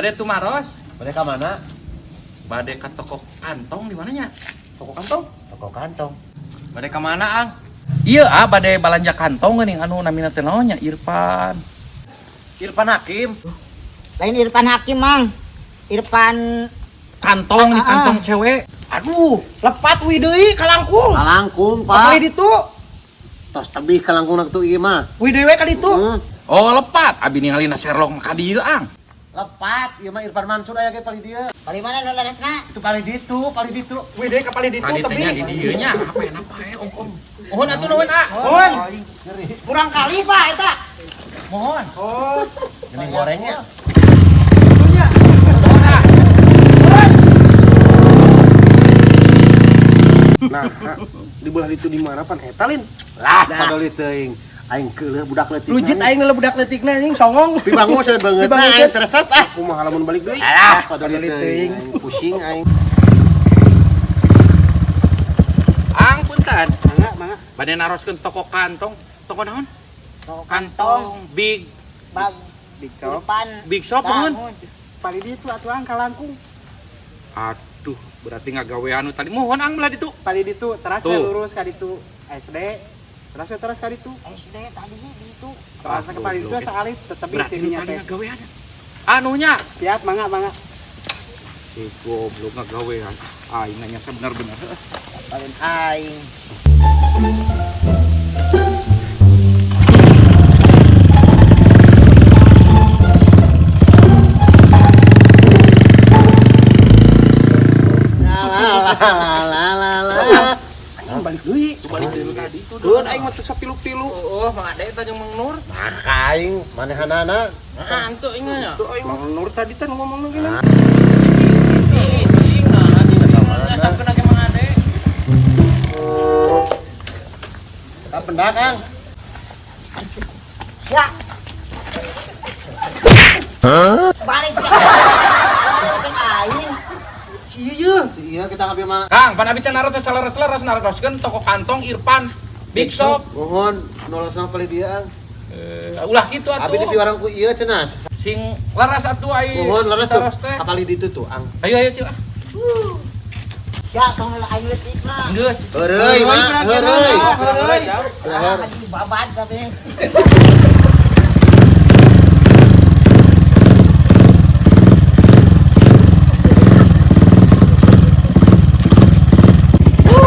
Bade tumaros. Bade ka mana? Bade ka toko kantong di mananya? Toko kantong? Toko kantong. Bade ka mana, Ang? Iya, ah, bade balanja kantong geuning anu namina teh naon nya? Irfan. Irfan Hakim. Lain Irfan Hakim, Mang. Irfan Kantong nih Ah, ah. kantong cewek. Aduh, lepat wi deui kalangkung. Kalangkung, Apa Pak. ditu? Tos tebih kalangkung nak tuh ieu mah. Wih dewe ka ditu. Hmm. Oh, lepat. Abi ningali na Sherlock ka dieu, Ang. Lepat, ieu mah Irfan Mansur aya ge paling dieu. paling mana nu leresna? Itu paling ditu, paling ditu. Wih dewe ka paling ditu Tadi tapi. teh nya di dieu nya, apa ya napa ya, Om Om. Mohon atuh nuhun, ah. Mohon. Kurang kali, Pak, eta. Mohon. Oh, Geuning gorengnya. Mohon, ah. Nah, di belah itu di mana pan eta lin? Lah, padoli teuing. Aing keuleuh budak leutik. Lujit aing ngeuleuh budak leutikna anjing songong. Pibanguseun beungeut. Nah, Pibanguseun. aing teresep ah. Kumaha lamun balik deui? Alah, padoli Padoli teuing. teuing. Aing pusing aing. Ang punten. Mangga, mangga. Bade naroskeun toko kantong. Toko naon? Toko kantong, Big bag Big shop. Irfan. Big Shop, mohon. Paling ditu atuh ang kalangkung. Aduh, berarti ngagawe anu tadi. Mohon ang belah ditu. Paling ditu teras Tuh. lurus ka ditu SD. Teras teras ka ditu. SD tadi di itu. Teras ke paling ditu saalit tetep Berarti nu tidinya tadi teh. ngagawean. Anunya. Siap, mangga, mangga. Si goblok ngagawean. Aing nanya sebenar-benar. Paling aing. La la la la la. Aing balik deui. Balik deui tadi itu. Deun aing mah teu sapilu-pilu. Oh, Mang Ade eta jeung Mang Nur. Maka aing manehanana. Nah, antu aing nya. Tuh aing Mang Nur tadi teh ngomongna gini. Cing, nah, sing ngasapkeun age Mang Ade. Ka pendak, Kang. Sia. Hah? Balik sia. Balik aing. Iya, kita ngambil mah. Kang, pan abi teh naros teh saleres-leres naroskeun toko kantong Irfan Big Shop. Mohon nolak sama paling dia, Ang. Eh, ulah kitu atuh. Abi di piwarang ku ieu cenah. Sing leres atuh ai. Mohon leres tuh. Taros teh. Apalagi ditu tuh, Ang. Ayo ayo cil. ah. Sia tong aing leutikna. Geus. Heureuy, mah, heureuy. Heureuy. Leher. Ah, anjing babad kabeh.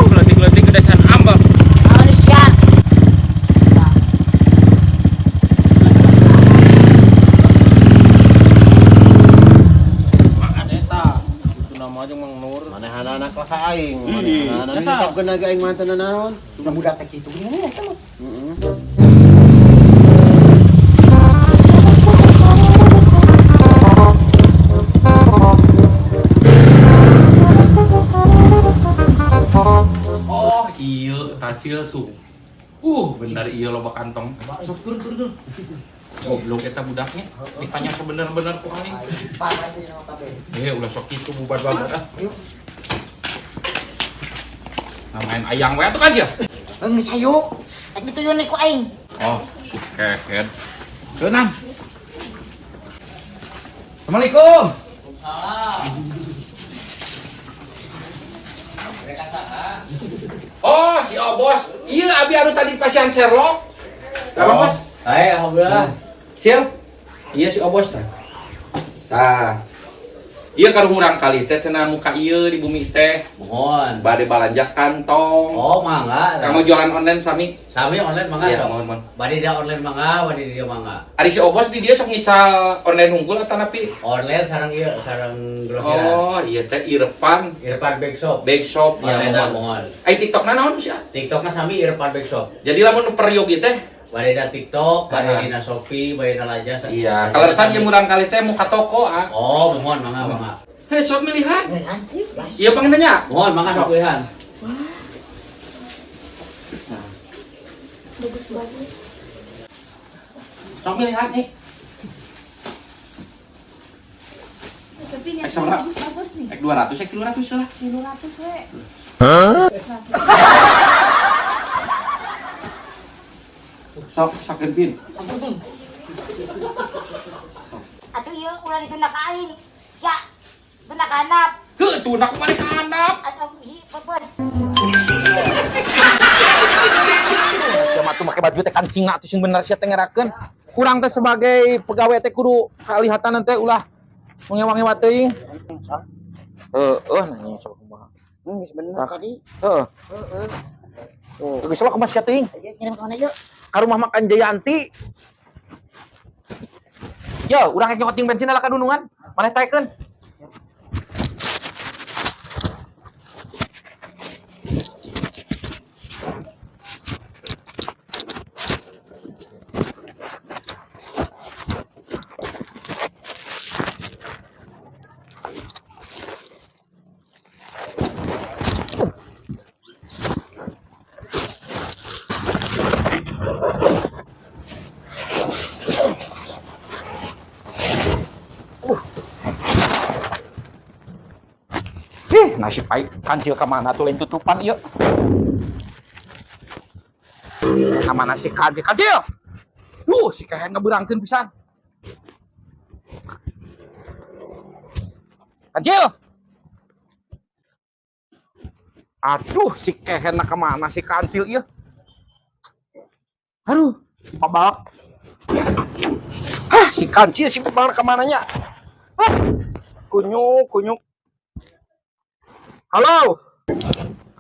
Leutik-leutik kedesan ambek. Naon sia? Mang Ade tah. Itu nama jeung Mang Nur. Manehanana kalah ka aing. Manehanana nyekapkeun ge aing mantan naon. Udah budak teh kitu gini eta mah. Heeh. Oh, iya tacil tuh. Bener iya loba kantong. Sok turun turun turun. Goblok eta budaknya. Ditanya sebener-bener ku aing. Parah ini sama kabeh. Eh, ulah sok kitu bubar-babar ah. Nah, main ayang we atuh kan ya? Geus hayu. Ek dituyun ku aing. Oh, si kehed. Keunam. Assalamualaikum. Oh, si Obos. Iya, abi anu tadi pasian Sherlock. Lah, Bos. Hai, alhamdulillah. Cil. Iya si Obos tah. Tah. Iya karumurang kali teh cenah muka ieu di bumi teh. Mohon. Bade balanja kantong. Oh, mangga. Kamu jualan online sami? Sami online mangga. Iya, sok. mohon, mohon. Bade dia online mangga, bade dia mangga. Ari si Obos di dia sok ngical online unggul atau napi? Online sareng ieu, sareng grosiran. Oh, iya teh Irfan Irfan Bake Shop. Bake Shop ya Online mohon. mohon. Ai TikTokna naon sih? TikTokna sami Irfan Bake Shop. Jadi lamun nu peryogi teh Bade da TikTok, bade Ah. dina Shopee, bade dina Lazada. Iya, kalau resan jeung murang kali teh muka toko ah. Oh, mohon mangga mangga. Hei, sok milihan. Milihan? Iya pangintennya. Mohon mangga sok pilihan. Bagus banget. Sok milihan nih. Tapi yang Eh, sabaraha? bagus-bagus nih. Ek 200, ek 300 lah. 300 we. Sok sakeun pin. Atuh ieu ulah ditunda ka aing. Sia. Tuna ka handap. Heuh, tuna ku maneh ka handap. Atau si pepes. Sia mah tuh make baju teh kancingna atuh sing bener sia teh ngerakeun. Kurang teh sebagai pegawai teh kudu kalihatan teh ulah mengewa-ngewa teuing. Heeh, nanya sok kumaha. Geus bener Tah. tadi. Heeh. Heeh. Geus lah kumaha sia teuing. Ayo ngirim ka mana yuk? Ka rumah makan Jayanti. Yo, urang rek nyokoting bensin lah ka dunungan. Maneh taekeun. Ih, nasib baik kancil ka mana tuh lain tutupan ieu. Ka mana si kancil? Kancil! Si kehen ngebeurangkeun pisan. Kancil! Aduh, si kehen ka mana si kancil ieu? Aduh, si pabalak. Hah, si kancil si pabalak ka mananya? Hah, kunyuk, kunyuk. Halo.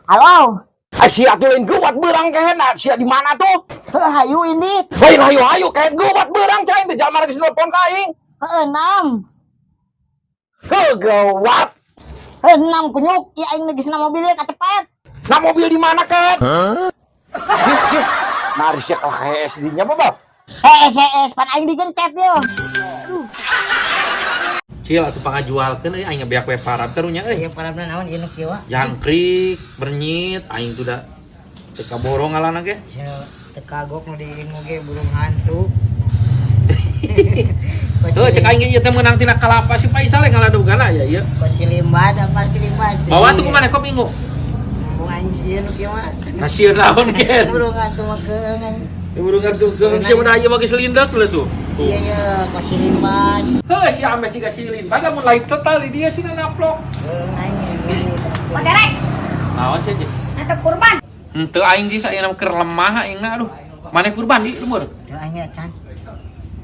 Halo. Asia tuh lain geuwat beurang kehen. Asia di mana tuh? Heuh, hayu ini. Lain hayu hayu kehen geuwat beurang cai teh jalma geus nelpon ka aing. Heuh, enam. Heuh, geuwat. Heuh, enam kunyuk. Ieu aing geus na mobil kacepet. Nah mobil di mana kehen? Hah? Nah, sia kalah kayak SD-nya apa, Bang? Hees hees, pan aing digencet yo. Cil atuh pangajualkeun euy aing beak we parab karunya euy. Ieu parabna naon ieu nu kieu wa? Jangkrik, bernyit, aing tuh da teu kaborong ngalana ge. Sia teu kagok nu diingu ge burung hantu. Heuh, cek aing ge ieu teh meunang tina kalapa si Faisal ngaladugana ya ieu. Pasilimbad, apa silimbad? Bawa tuh kumaha kok minggu? Burung aing sieun nu kieu mah. Nah sieun naon gen. Burung hantu mah keung aing. Burung hantu keung sia mun aya mah geus lindeuk leuh tuh. Iya iya, pasilimbad. Heuh, si Ameh jiga silin. Baga mun lain total di dia sih naplok. Keung aing ini. Watere, Naon sih? atau kurban. Henteu aing ge saeuna keur lemah aing na aduh. Maneh kurban di lembur? Teu aing acan.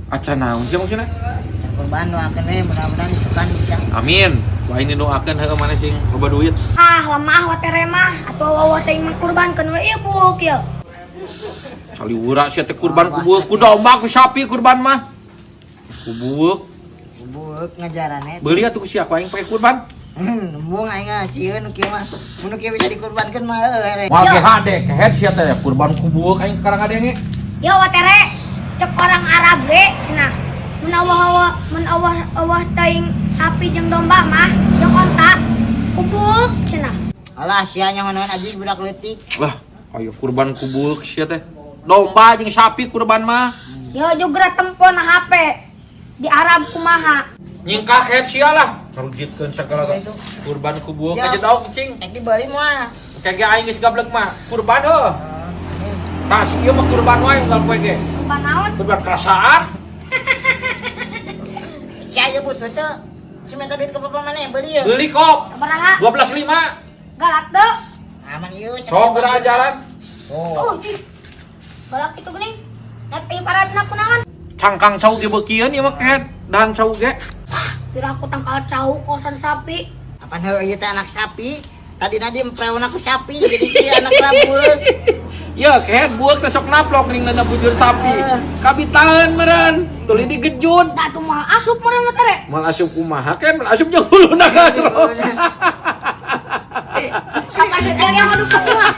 Acan naon sih maksudna? Can kurban doakeun we mudah-mudahan isukan bisa. Amin. Wah ini doakeun heuh maneh sing loba duit. Ah, lemah watere mah atau wawa teh mah kurbankeun we ieu buuk ieu. Kaliwura sia teh kurban ku bueuk ku domba ku sapi kurban mah. Ku bueuk. Buuk ngajaran eta. Beuli atuh ku sia ku aing pake kurban. Embung aing ah sieun nu kieu mah. Mun nu kieu bisa dikurbankeun mah heueuh rek. Moal ge hade kehed sia teh kurban ku bueuk aing karang ngadenge. Yo watere, cek orang Arab ge cenah. Mun awah mun awah awah teuing sapi jeung domba mah jeung onta ku buuk cenah. Alah sia nyahoan aji budak leutik. Lah, ayo kurban ku bueuk sia teh. Domba jeung sapi kurban mah. Yo juga tempon HP di Arab kumaha. Nyingkah head sia lah. Ngarujitkeun sagala kurban ku bueuk Ya. aja tau kucing. Rek dibeli mah. Kayak ge aing geus gablek mah. Kurban heuh. Tah si ieu mah kurban wae unggal poe ge. Kurban naon? Kurban kerasaan. Sia ieu butuh teu. Si minta duit ke papa mana beli ya? Beli kop. Sabaraha? 12.5. Galak teu? Aman ieu. Sok geura ajaran. Oh. Oh, jih. Galak itu geuning. Tapi paradna kunaon? Cangkang cau ge beukieun ieu mah kehed. Dan cau ge. Kira aku tangkal cau kosan sapi. Apaan heuh ieu teh anak sapi? Tadi nadi empreun aku sapi jadi ieu anak labuh. Ya kehed bueuk teh sok naplok ning nana bujur sapi. Kabitaeun meureun. Tuluy digejut. Da tuh mah asup meureun mah tere. Mal asup kumaha kan mal asup jeung huluna kan. Kapan yang aduh sapi mah.